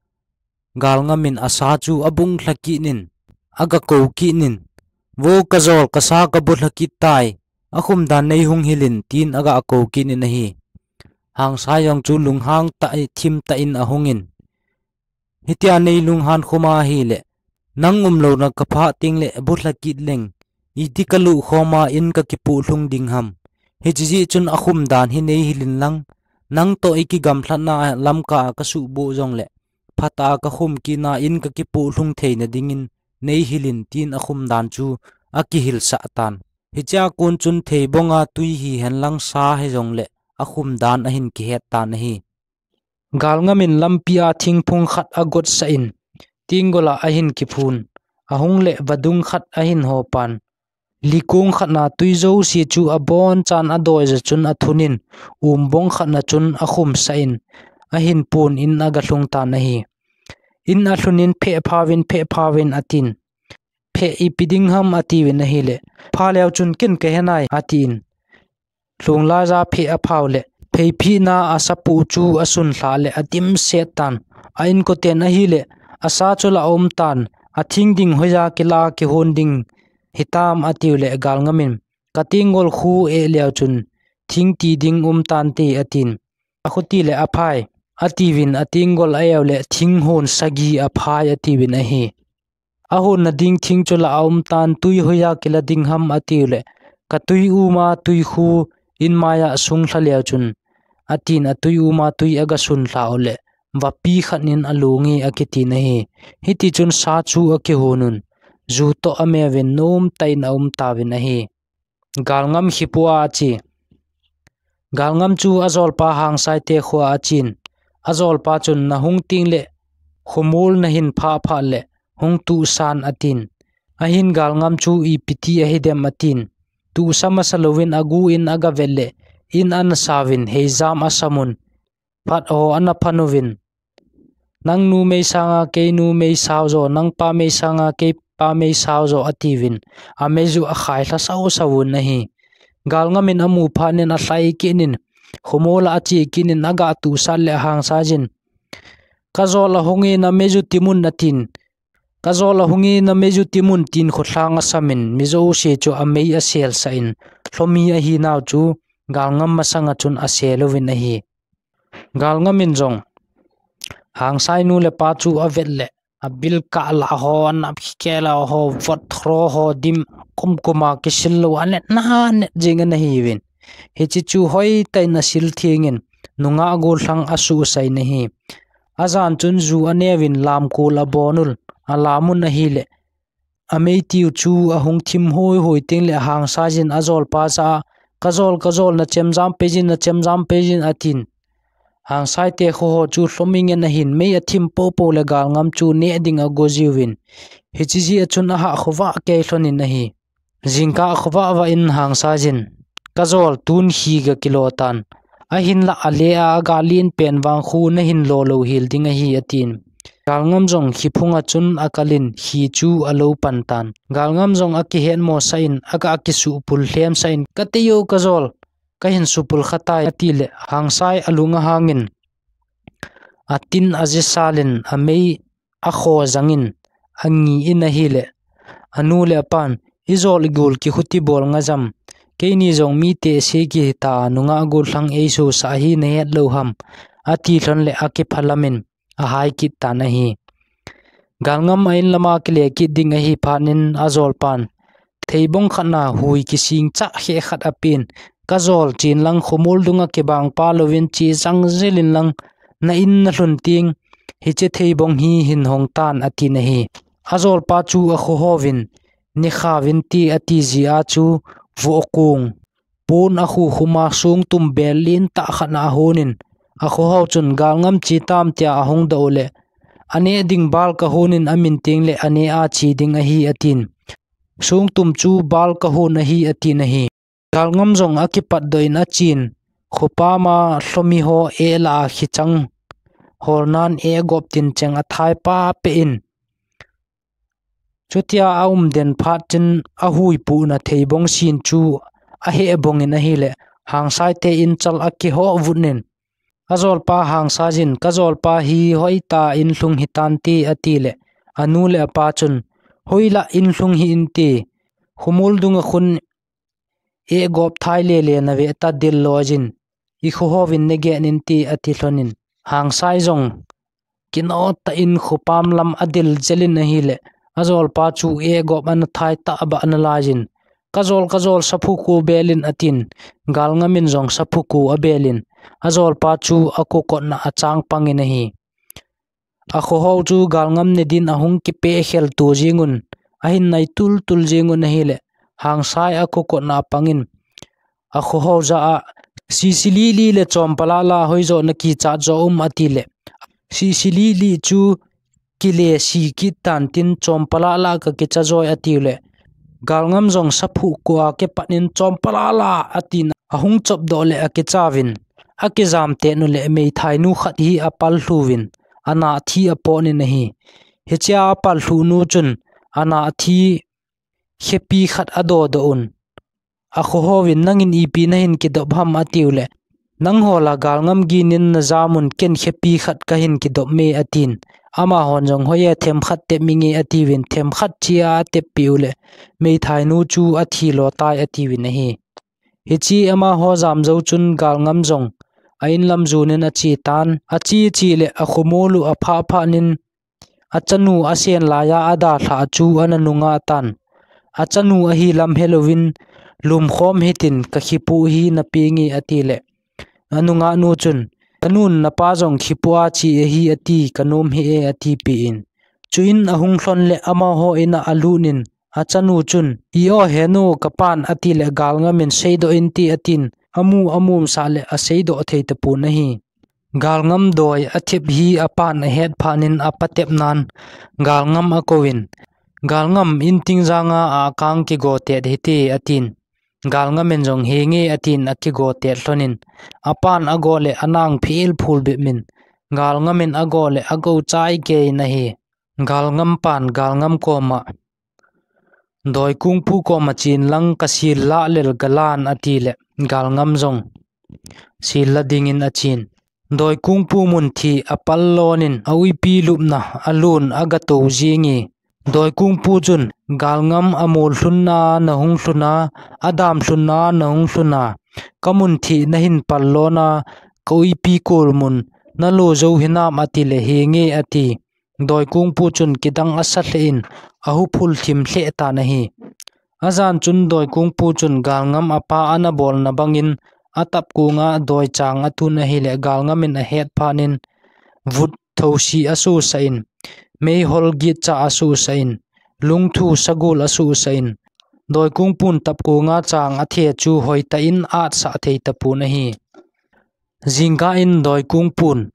Galngam in asa chu abung lha kit in, aga kou kit in, "Vo Kajol, kasa kabo lha kit tai, akhum dan nei hung hilin," tin aga akou kit in ahi. Hangsai jong chu lunghang tah in, thim tah in ahongin, Hitia nei lunghan khum ahile, nang umlouna kaphah tengle bulha kit leng, iti kaluh khoma in kakipoh lhung ding ham. Hiche jeh chun akhum dan hi nei hilin lang, nang toh ikigamlhatna lamkah a kasuhboh jongle, phatah a kakhum kitna in kakipoh lhung theina dingin nei hilin, tin akhum dan chu akihilsah tan. Hichea kon chun theibonga tui hihen lang sa hijongle akhum dan ahin kihet tan ahi. Galngam in lampi a thingphung khat agotsah in, tengol a ahin kiphun, ahung le vadung khat ahin hopan. Likong khat na tui jouse chu abonchan adoija chun athunin, umbong khat na chun akhumsah in, ahin pon in agalhung tan ahi. In alhunin, "Pheh phauvin, pheh phauvin," atin. "Pheh ipi ding ham?" atiuvin ahile, "Pha leu chun ken kahe nai," atin. Lhung laija pheh aphau le, pheiphihna asapu chu asunlha le adimset tan. A inkoten ahile, "Asa chu la aum tan, athing ding hoiya kila kihon ding hitam?" atiu le, Galngam in, "Ka tengol khu eh leu chun thing ti ding um tante," atin. "Akhuti le aphai," atiuvin atengol a-eu le thing hon sagi aphai atiuvin ahi. Ahonna ding thing chu la aum tan, "Tui hoiya kila ding ham?" atiu le, "Ka tui uma tui khu in maiya sunglha leu chun," atin, atui uma tui agasunlha u le, vapi khat in alunge akitin ahi. Hiti chun sa chu akihon un, ju toh ameuvin, nomtah in aum tauvin ahi. Galngam khipua ache. Galngam chu ajolpa Hangsaite khoa achen. Ajolpa chun, "Nahung tengle, khomol nahin phah phah le, hung tuhsan," atin. Ahin Galngam chu, "Ipi ti ahidem?" atin. Tuhsa masa louvin agu in agavet le, in anasauvin, heijam asamun, phat ho anaphan uvin, "Nang numei sanga kei numei sao jo, nang pamei sanga kei pamei sao jo," atiuvin, ameiju akhailha sausau un ahi. Galngam in amu phat in alhai kit in, khomol a ache kit in, agatuhsat le Hangsaijin, "Kajol ahunge, nameiju timun," atin. "Kajol ahunge, nameiju timun," tin kholhang asamin, mi jouse chu amei aselsah in, lhomi ahinau chu Galngam masanga chun asel uvin ahi. Galngam in jong Hangsai nu le pa chu avet le, abil kah lah ho, anap khikeh lah ho, vot thro ho, dim kumkuma kisil lou, anetna anet jing anahiuvin. Hiche chu hoitah in asil thengin, nungah gollhang asuhsah in ahi. Ajan chun ju aneuvin lamkol abonun, alamun ahile, amei tiu chu ahung thim hoihoi tengle Hangsaijin ajolpa jah a, "Kajol, kajol, nachemjam peijin, nachemjam peijin," atin. Hangsaite khoho chu lhomi ngen ahin, mei athim popo le Galngam chu neh ding agojiuvin. Hiche jeh a chun ahah khovah kei lhonin ahi. Jingkah khovah vah in Hangsaijin, "Kajol, tun hi gakilo tan. Ahinlah ale a, agalen pen vang khu nahin lo louhel ding ahi," atin. Galngam jong khiphunga chun akalin, khi chu alou pan tan. Galngam jong akihetmosah in, aga akisupul lhemsah in, "Katei o kajol, kahin supul khatai," atile, Hangsai alung ahangin, atin ajisalin, amei akho jangin, angi in ahile, anu le apan, "Ijol igol kikhuti bol ngajam. Keini jong mi tehse kihita, nungah gollhang eisosah ahi nahet lou ham?" ati lhon le akiphalam in, ahai kit tan ahi. Galngam a in lama kile kit ding ahi phat in ajolpan, theibong khat na hui kising chah kheh khat apen, "Kajol, chen lang khomol dunga kibang pa louvin che jang jel in lang, na in nalhun teng, hiche theibong hi hin hong tan," atin ahi. Ajolpa chu akhohovin, "Nikha vin te," ati jeh a chu, vohkung pon akhukhum a songtum bel lentah khat na ahonin, akhoho chun, "Galngam che tam," tia ahung doh le, "Aneh ding bal kahonin, amin tengle aneh a che ding ahi," atin. "Songtum chu bal kahon ahi," atin ahi. Galngam jong akipatdoh in achen, khopa ma lhomi ho eh lah a khichang holnan eh gop tin cheng athai papeh in. Chutia aum den phat chun ahuipuhna theibong sin chu aheh bongin ahile, Hangsaite in chal akihoh vutnin, ajolpa Hangsaijin, "Kajolpa hi hoitah in lhung hitante," atile, anu le apa chun, "Hoilah in lhung hih inte, khomol dunga khun eh gop thai lele nave ta dil loijin, ikhohovin nageh inte," ati lhonin, Hangsai jong kinotah in khopam lam adil jel in ahile, ajolpa chu egop ana thai tah bah ana laiyin, "Kajol, kajol, saphuku belin," atin. Galngam in jong saphuku abelin, ajolpa chu akokotna achang pangin ahi. Akhohou chu Galngam ne din ahung kipeh khel to jingun, ahin nai tultul jingun ahile, hangsai akokotna apangin, akhohou jah a, "Sisi lili le chompalala hoijo nakichat jo um?" atile, "Sisi lili chu kile si kit tan tin, chompalala kakicha joi," atiule, Galngam jong saphuku a kipat in, "Chompalala," atin ahung chopdoh le akichauvin, akijam tenu le meithainu khat hi apal lhuin, ana thi apon in ahi. Hichea apal lhunu chun, ana thi khepi khat adodoh un, akhohouvin, "Nangin ipi nahin kidop ham?" atiule, "Nangho la Galngam ginin najamun, ken khepi khat kahin kidop me," atin. Amahon jong, "Hoiye, themkhat tep inge," atiuvin, themkhat chia atep piu le, meithainu chu athi lo tai atiuvin ahi. Hiche amaho jam jou chun Galngam jong a inlam junin ache tan, ache che le akhomol u aphah phat in, achanu asen laiya adalhah chu ana nungah tan. Achanu ahi lam helouvin, "Lumkhom hitin, kakhipu hi napenge," atile, anungah nu chun, "Kanun napa jong khipu a che ahi ati, kanom hih e," atipeh in. Chuin ahung lhon le amaho in'a alut in, achanu chun, "I o henu kapan," atile, Galngam in, "Seidoh inte," atin, amu amumsah le aseidoh thei tapon ahi. Galngam doi athep hi apan ahet phat in apatep nan, Galngam akouvin, "Galngam, inting janga akang kigotet hite," atin. Galngam in jong, "Henge," atin akigotet lhon in, apan ago le anang phil phul bep in, Galngam in ago le ago chai kei in ahi. Galngam pan Galngam koma, "Doikungpu koma chen lang, kasil lah lel galan," atile, Galngam jong sil la dingin achen. Doikungpu munthi apal lon in, auipi lupna alun agatou jinge. Doikungpu chun, "Galngam, amol lhunna nahung lhun a, adam lhunna nahung lhun a, kamunthi nahin pal lon a, kauipi kol mun nalo jou hinam?" atile, "Henge," ati. Doikungpu chun kidang asa lheh in, ahuphul thim lheh tan ahi. Ajan chun Doikungpu chun Galngam apa ana bolna bangin atapkonga doichang atun ahile, Galngam in ahet phat in, vut thosi asusah in, meihol gitcha asusah in, lungthu sagol asusah in, Doikungpun tapkonga chang athe chu hoitah in atsah thei tapon ahi. Jingkah in Doikungpun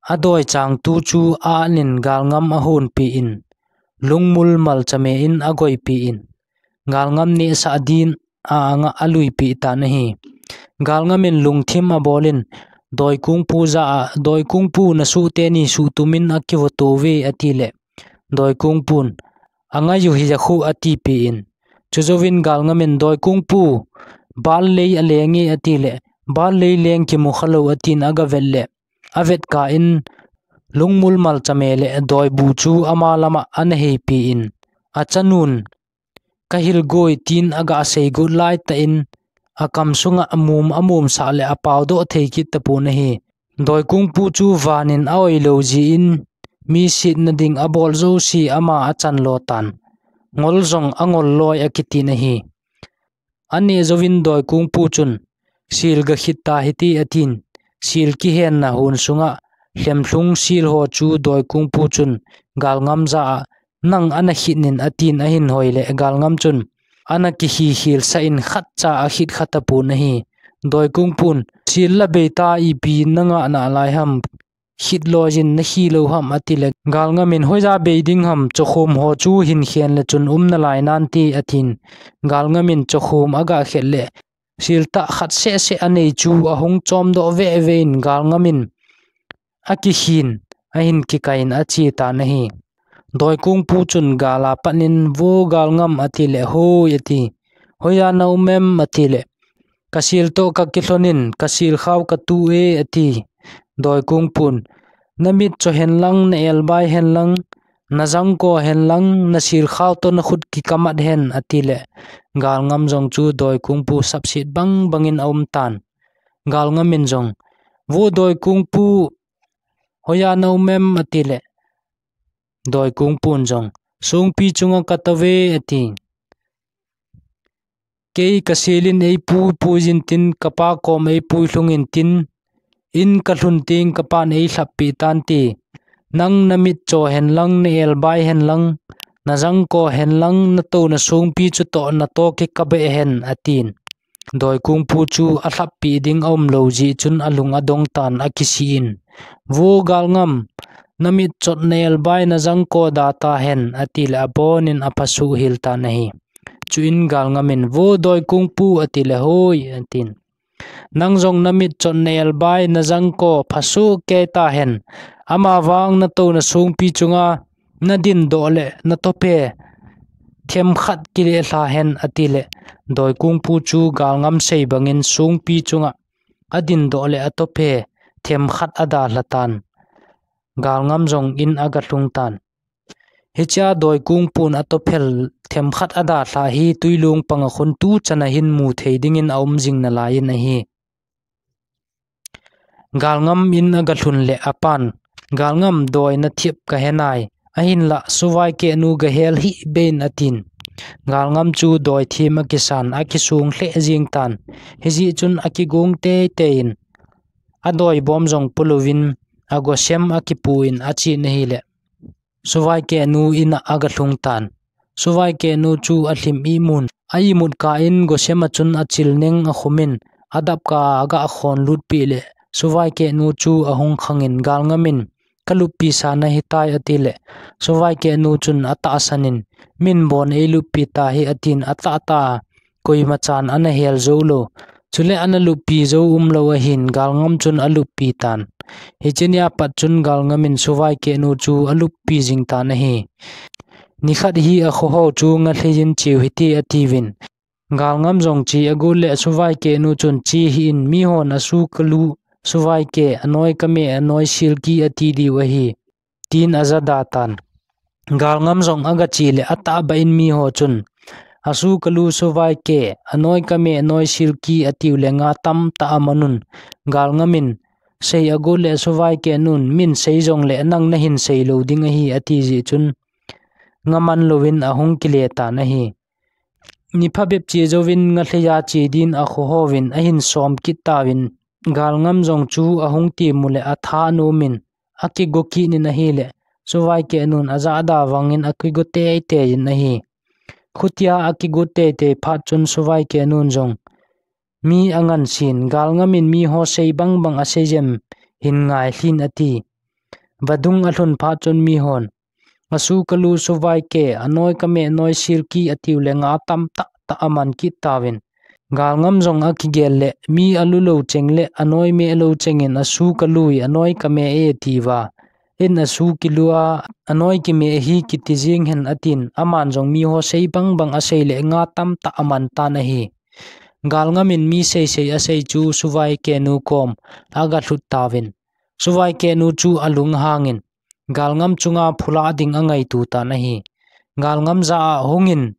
adoichang tu chu anin Galngam ahonpeh in, lungmul malchame in agoipeh in, Galngam nehsah din a-anga aluipeh tan ahi. Galngam in lungthim abol in, Doikungpu jah a, "Doikungpu, nasuh teni suhtum in akivoto uve," atile, Doikungpun, "Angai u hija khu," atipeh in. Chujouvin Galngam in, "Doikungpu, bal lei alenge," atile, "Bal lei leng kimu khalou," atin agavet le, avetkah in lungmul malchame le doibu chu ama lama ana heipeh in, achanun, "Kahil goi," tin agasei got laitah in, akam sunga amum amumsah le apaodoh thei kit tapon ahi. Doikungpu chu vanin a-oi lou jeh in, mi setna ding abol jouse ama achan lo tan. Ngol jong angol loi akitin ahi. Aneh jouvin Doikungpu chun, "Sil gakhit tahite," atin. Sil kihenna hon sunga lhemlhung sil ho chu Doikungpu chun Galngam jah a, "Nang ana khit in," atin ahin hoi le, Galngam chun ana kikhikhi sah in khatcha akhit kha tapon ahi. Doikungpun, "Sil la bei ta, ipi nangah nalai ham? Khit loiyin nakhi lou ham?" atile, Galngam in, "Hoija bei ding ham, chokhom ho chu hin khen le chun um nalai nante," atin. Galngam in chokhom agakhet le, sil tah khat sehseh anei chu ahung chomdoh veve in, Galngam in akikhin, ahin kikai in ache tan ahi. Doikungpu chun gal a pat in, "Vo Galngam," atile, "Hoi," ati. "Hoija naum em?" atile, "Kasil toh kakilhon in, kasil khao katu e," ati. Doikungpun, "Namit cho hen lang, na-elbai hen lang, najangko hen lang, nasil khao toh nakhut kikamat hen," atile, Galngam jong chu Doikungpu sapset bangbang in aum tan. Galngam in jong, "Vo Doikungpu, "Hoiya na um em?" ati le, Doikungpun jong, "Songpi chunga ka tou ve," ati. "Kei ka selin eipui pui jin tin, ka pa kom eipui lhungin tin, in ka lhun teng ka pan eilhappi tan ti. Nang na mitcho hen lang, na elbai hen lang, na jangko hen lang, na touna songpi chu toh na toh kikah beh hen," atin. Doikungpu chu alhappi ding aum lou jeh chun alung adong tan akisih in, "Vo Galngam, na mitchot na elbai na jangko da ta hen," ati le abonin aphasuh hel tan ahi. Chuin Galngam in, "Vo Doikungpu," ati le, "Hoi," atin. "Nang jong na mitchot na elbai na jangko phasuh kei ta hen. Amavang na touna songpi chunga na dindoh le na toh phe themkhat kile lha hen," ati le, Doikungpu chu Galngam sei bangin songpi chunga adindoh le atoh phe themkhat adalha tan. Galngam jong in agalhung tan. Hichea Doikungpun atoh phe themkhat adalha hi tuilung panga khun tuchan a hin mu thei dingin aum jing nalaiyin ahi. Galngam in agalhun le apan, "Galngam, doi na thep ka henai. Ahinlah, Suvai kehnu gahel hih beh in," atin. Galngam chu doi them akisan, akisung lheh jing tan. Hijeh chun akigong teitei in, adoi bom jong polouvin, agosem akipu in achen ahile, Suvai kehnu in a agalhung tan. Suvai kehnu chu alhim imun, a imut kah in gosem a chun achil neng akhumin, adap kah a aga khon lutpi le, Suvai kehnu chu ahung khangin, "Galngam in, ka luppi sa nahitai," ati le, Suvai kehnu chun atahsan in, "Min bon eiluppi tahi," atin, atahtah a, koima chan ana hel jou lou. Chule ana luppi jou umlou ahin, Galngam chun aluppi tan. Hiche nia pat chun Galngam in Suvai kehnu chu aluppi jing tan ahi. Nikhat hi akhoho chu ngalhei in cheu hite atiuvin. Galngam jong che agot le Suvai kehnu chun, "Che hih in, mihon asu kalu Suvai keh, anoi kame, anoi silki ati diu ahi," tin ajada tan. Galngam jong agache le atahbeh in miho chun, "Asu kalu Suvai keh, anoi kame, anoi silki atiu le nga tamtah aman un." Galngam in sei agot le Suvai kehnun, "Min sei jongle nang nahin sei lou ding ahi," ati jeh chun, nga man louvin ahung kile tan ahi. Ni phabep che jouvin ngalhei a che din akhoho vin ahin som kit tauvin, Galngam jong chu ahung timu le atha anom in, akigo kit in ahile, Suvai kehnun ajada vangin akigo teitei in ahi. Khutia akigo teitei phat chun Suvai kehnun jong mi angansen, Galngam in miho sei bangbang asei jem hin ngai lhin ati. Vadung alhun phat chun mihon, "Asu kalu Suvai keh, anoi kame, anoi silki atiu le nga tamtah tah aman kit tauvin." Galngam jong akigel le, "Mi alu lou cheng le anoi me lou cheng in asu kalui, anoi kame e," atiuva. "In asu kilu a, anoi kime hi kiti jing hen," atin, aman jong miho sei bangbang asei le nga tamtah aman tan ahi. Galngam in mi seisei asei chu Suvai kehnu kom aga lhut tauvin. Suvai kehnu chu alung hangin, Galngam chunga phula ding angaito tan ahi. Galngam jah a hungin,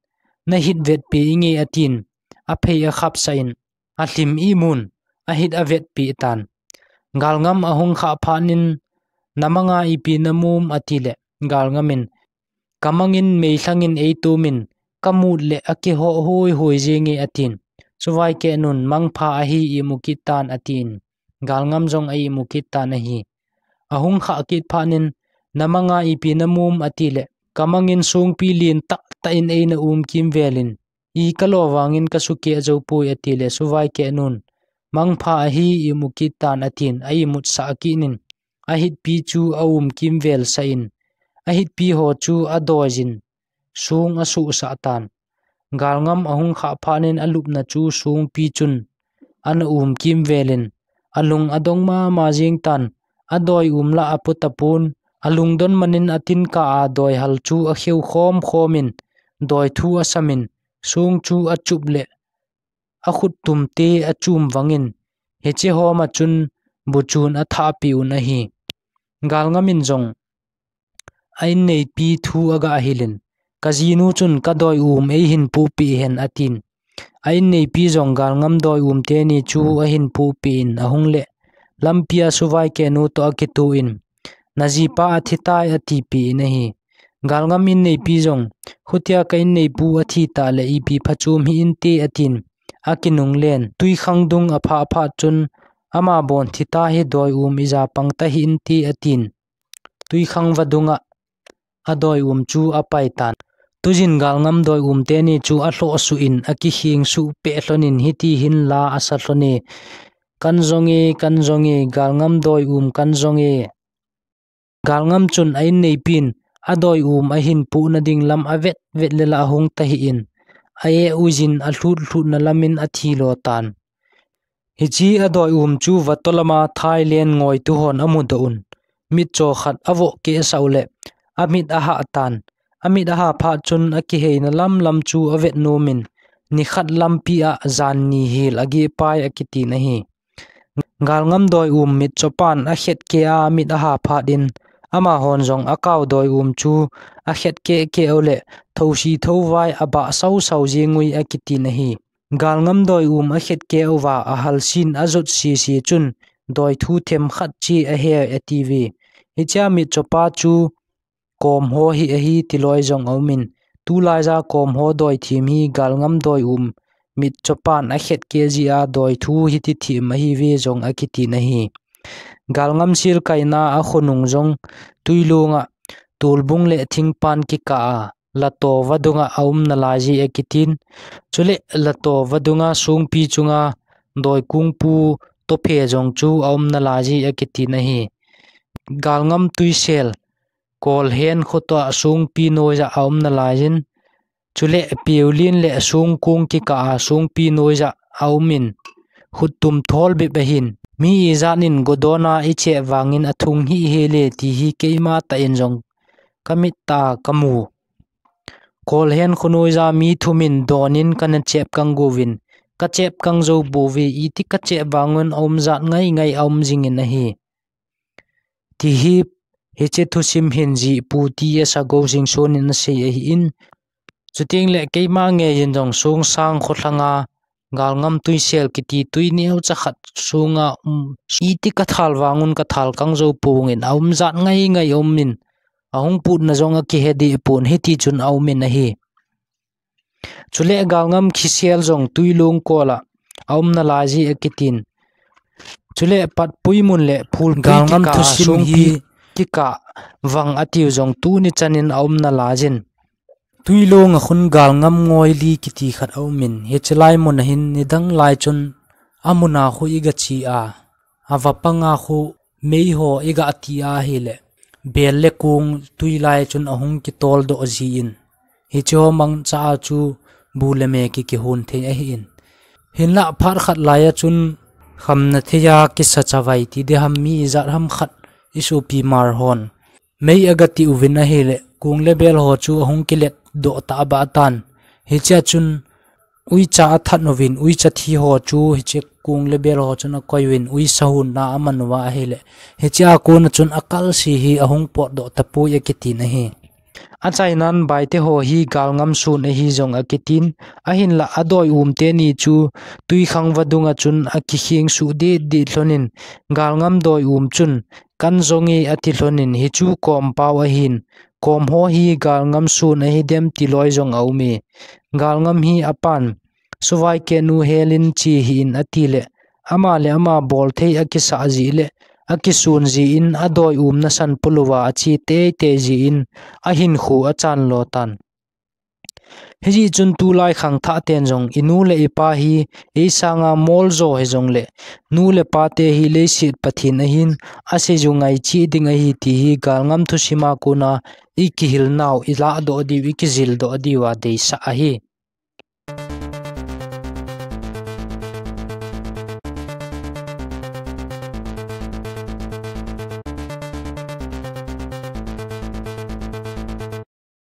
"Nahit vetpi inge," atin, aphei akhapsah in, alhim imun, ahit avetpi tan. Galngam ahung khah phat in, "Namanga ipi namu em?" ati le, Galngam in, "Kamang in meilhang in eitum in, kamut le akiho huihui jinge," atin. Suvai kehnun, "Mangpha ahi, imu kit tan," atin. Galngam jong aimu kit tan ahi. Ahung khah kit phat in, "Namanga ipi namu em?" ati le, "Kamang in songpi lentah tah in eina um kimvel in, i kalo vangin kasukeh jou poi," ati le, Suvai kehnun, "Mangpha ahi, imu kit tan," atin, aimut sah kit in, ahitpi chu aum kimvel sah in, ahitpi ho chu adoi jin, song asuhsah tan. Galngam ahung khah phat in alupna chu songpi chun ana um kimvel in, alung adong mama jing tan, adoi um la apu tapon, alungdon man in atin kah a doi hal chu akheu khomkhom in, doi thu asam in, song chu achup le, akhut tumte achum vangin, hiche homa chun buchun athahpi un ahi. Galngam in jong a inneipi thu aga ahil in, "Ka jinu chun kadoi um eihin pohpeh hen," atin. A inneipi jong Galngam doi um teni chu ahin pohpeh in ahung le, lampia Suvai kehnu toh akitoh in, najipa athi tai atipi in ahi. Galngam inneipi jong, khutia ka inneipu athi tah le ipi phachom hi inte atin, akinunglen. Tuikhang dung aphah phat chun, ama bon thi ta hi doi um ija pang ta hi inte atin, tuikhang vadunga adoi um chu apai tan. Tujin galngam doi um teni chu alhoh suh in akikheng suh peh lhonin hiti hin la asa lhone, kan jong e, kan jong e, galngam doi um kan jong e. Galngam chun a inneipin adoi um ahin puh nading lam avet vet le la ahung ta hi in, a e ujin alhut lhut na lamin athi lo tan. Hichi adoi um chu vato lama Thailand ngoi tu hon amu doh un. Mitcho khat avoh keh sau le amit aha tan. Amit aha phat chun akiheina lam lam chu avet nomin, nikhat lampi a jan ni hil ageh pai akitin ahi. Galngam doi um mitcho pan akhet keh a amit aha phat in, ama hon jong akau doi um chu akhet keh keh u le thosi thovai abah sau sau jing ui akitin ahi. Galngam doi um akhet keh uva ahalsin ajot sisi chun doi thu them khat chi ahe ati ve. Hichia mitcho pa chu kom ho hi ahi ti loi jong aumin, tulai ja kom ho doi thim hi galngam doi um mitcho pan akhet keh jia doi thu hiti thim ahi ve jong akitin ahi. Galngam sil kaina akhonung jong tuilunga tulbung le thingpan kikah a lato vadunga aum nalai ji akitin. Chule lato vadunga sungpi chunga doi kungpu tophe jong chu aum nalai ji akitin ahi. Galngam tuisel kol hen khutoa sungpi noija aum nalai jin. Chule piulin le sungkung kikah a sungpi noija aumin, khuttum thol bep ahin. Mi ijat in godona iche vangin athung hi hele ti hi keima tah in jong kamit a kamu. Kol hen khu noija mi thumin donin kana chep kang uvin, kachep kang jou bouve, iti kachep vangun aum jat ngai ngai aum jingin ahi. Ti hi, hiche thusim hin jih Pu T S Agou Singson in asei ahin. Chuteng le keima ngeiyin jong sungsang kholanga galngam tuisel kiti tui neocha khat sunga um, iti kathal vangun kathal kang jou pungin aum jat ngai ngai aumin, ahung putna jong akihe deh pon hiti chun aumin ahi. Chule galngam khisel jong tuilung kola aum nalai ji akitin. Chule patpui mun le phul galngam thusim hi kikah vang atiu jong tuni chanin aum nalai jin. Tuilung a khun galngam ngoi li kiti khat aumin, hiche lai mun ahin nidang lai chun amuna khu iga chi a, avapanga khu mei ho iga ti ahile, bel le kung tui lai chun ahung kitol doh jin. Hiche ho mangcha a chu bu le me ki kihon thei ahin. Hinlah phat khat lai a chun khamna thei a kisa chavai ti deham mi ijat ham khat isopi mar hon mei aga ti uvin ahile, kung le bel ho chu ahung kilet doh ta abah tan. Hichea chun uicha athat uvin, uicha thi ho chu hiche kung le bel ho chun akoi uvin, uisa hon na aman uva ahile, hichea kona chun akalsi hi ahung potdoh tapoi akitin ahi. Achainan baite ho hi galngam sun ahi jong akitin, ahinlah adoi um teni chu tuikhang vadunga chun akikheng suh deh deh lhonin, galngam doi um chun kan jong e ati lhonin, hichu kom pau ahin, kom ho hi galngam sun ahi dem ti loi jong aume. Galngam hi apan, suvai kenu helin chi hi in atile, ama le ama bol thei akisah ji le akisun ji in adoi umna san puluva achi teitei ji in ahinkhu achan lo tan. Hijeh chun tulai khangthah ten jong inu le ipa hi eisanga moljo hijongle, nu le pate hi leiset Pathen ahin, aseiju ngaicheh ding ahi ti hi galngam thusima kona ikihil nau, ilahdoh diu, ikijildoh diu a deisah ahi.